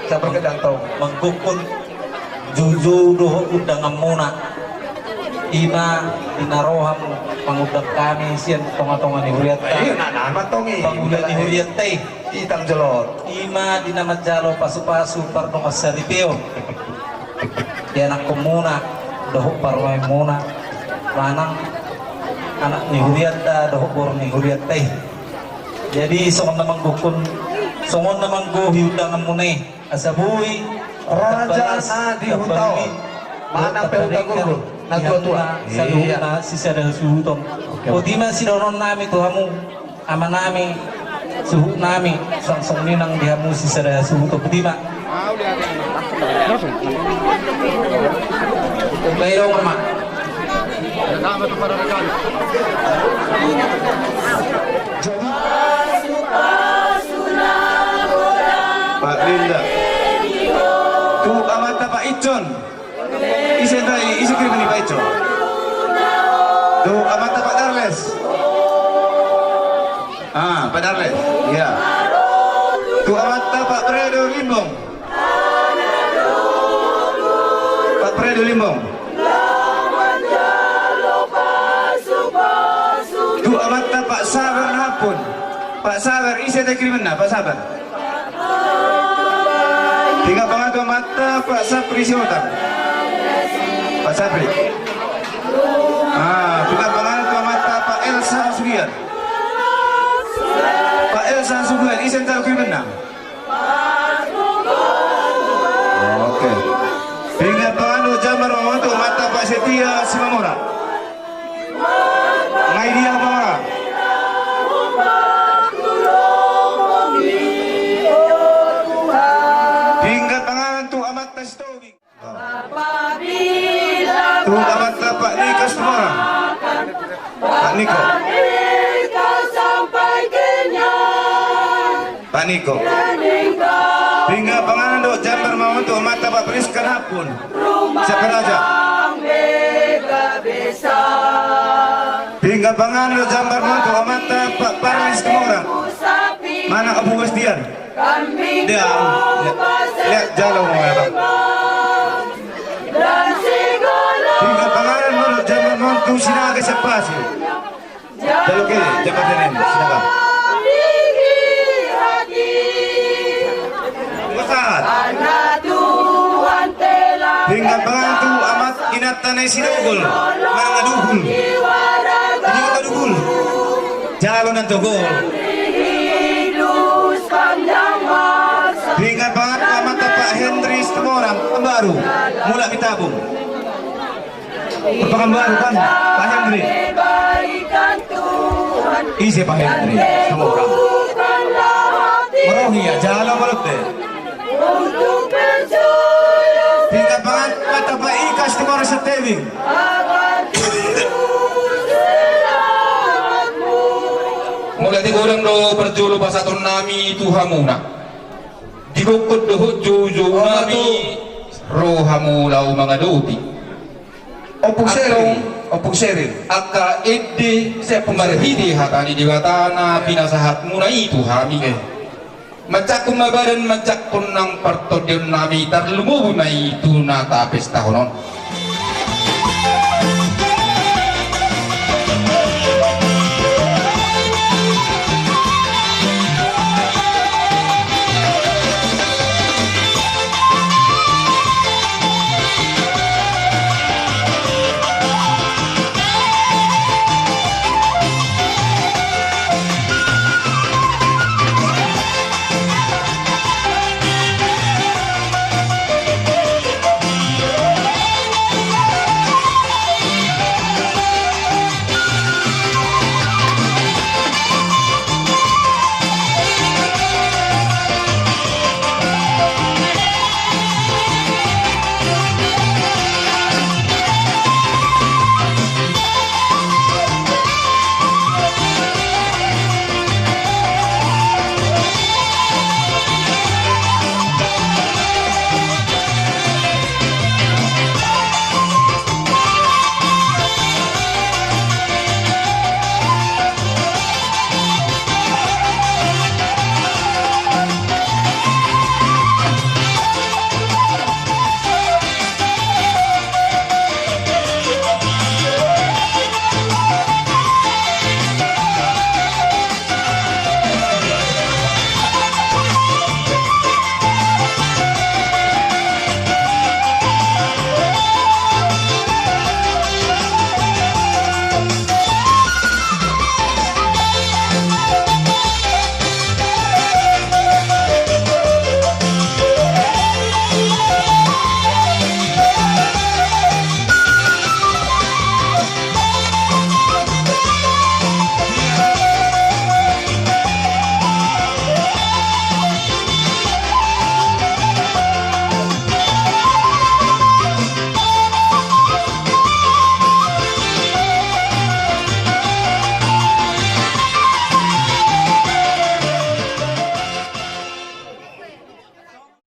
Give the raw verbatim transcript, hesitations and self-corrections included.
Sabar ke dantong. Manggokhon joujou dohot undanganmuna. Ima di na roham mangundang hami sian tongatonga ni hurianta. Iya, na, na, mantong i. Pangula ni hurianta i. Itang jolot. Ima di na manjalo pasupasu pardongan saripeon. Di anakkonmuna dohot parumaenmuna manang anak ni hurianta dohot boru ni hurianta i. Jadi songon na manggokhon, songon na manggohi undanganmuna i, asa boi raja na di huta on manang pe huta gurgur na tuatua. Saluhutna sisada suhuton. Boti ma sidohononnami tu hamu, amanami, suhutnami, suang songon i nang di hamu sisada suhut, boti ma. Baik dong, Mak. Pak Linda. Tu amanta Pak Icon. Ise tadi, ise kirim ni Pak Icon? Tu amanta Pak Darles. Ah, Pak Darles. Iya. Tu amanta Pak Fredo Limbong. Pak Fredo Limbong. Tu amanta Pak Sabar Napun. Pak Sabar, ise tadi kirimanna, Pak Sabar? Pingan panganon tu amanta Pak Sapri Sihotar. Pak Sapri. Ah, pingan panganon tu amanta Pak Elsa Sugian. Pak Elsa Sugian, ise tadi kirimanna? Oke. Pingan panganon jambar mamon tu amanta Pak Setia Simamora. Ngai dia, Pak. Pingan panganon tu amanta Sitobi. Tu amanta Pak Niko Situmorang. Pak Niko. Pak Niko. Pingan panganon dohot jambar mamon tu amanta Pak Priska Napun. Siapa raja? Pingan panganon dohot jambar mamon tu amanta Pak Parlis Situmorang. Mana Abu Bastian? Dia, lihat jalo mau apa? Pingan panganon mamon dohot jambar mamon tu Sinaga Sepasi. Jalo ke, jambar tenen, Sinaga. Sahat. Pingan panganon tu amak inanta na i Sidogol, manang Dugul. Di kota Dugul. Jalo nantogol. Pingan panganon tu amanta Pak Henry Situmorang, Pekanbaru. Mulak Pitabung. Pekanbaru kan, Pak Henry. Ise Pak Henry? Situmorang. Marohi ya, jalo balok deh. Pingan panganon tu amanta Pak Ikas Situmorang Santebing. Mauliate godang do parjolo pasahatonnami tu hamuna. Digokhon dohot joujounami ro hamu laho mangadopi. Ompung Seril, Ompung Seril. Angka ende marhite hata ni Debata na pinasahatmuna i tu hami. Manjangkon ma badan, manjangkon nang partondionnami, tarlumobi ma i tu na tapestahon on.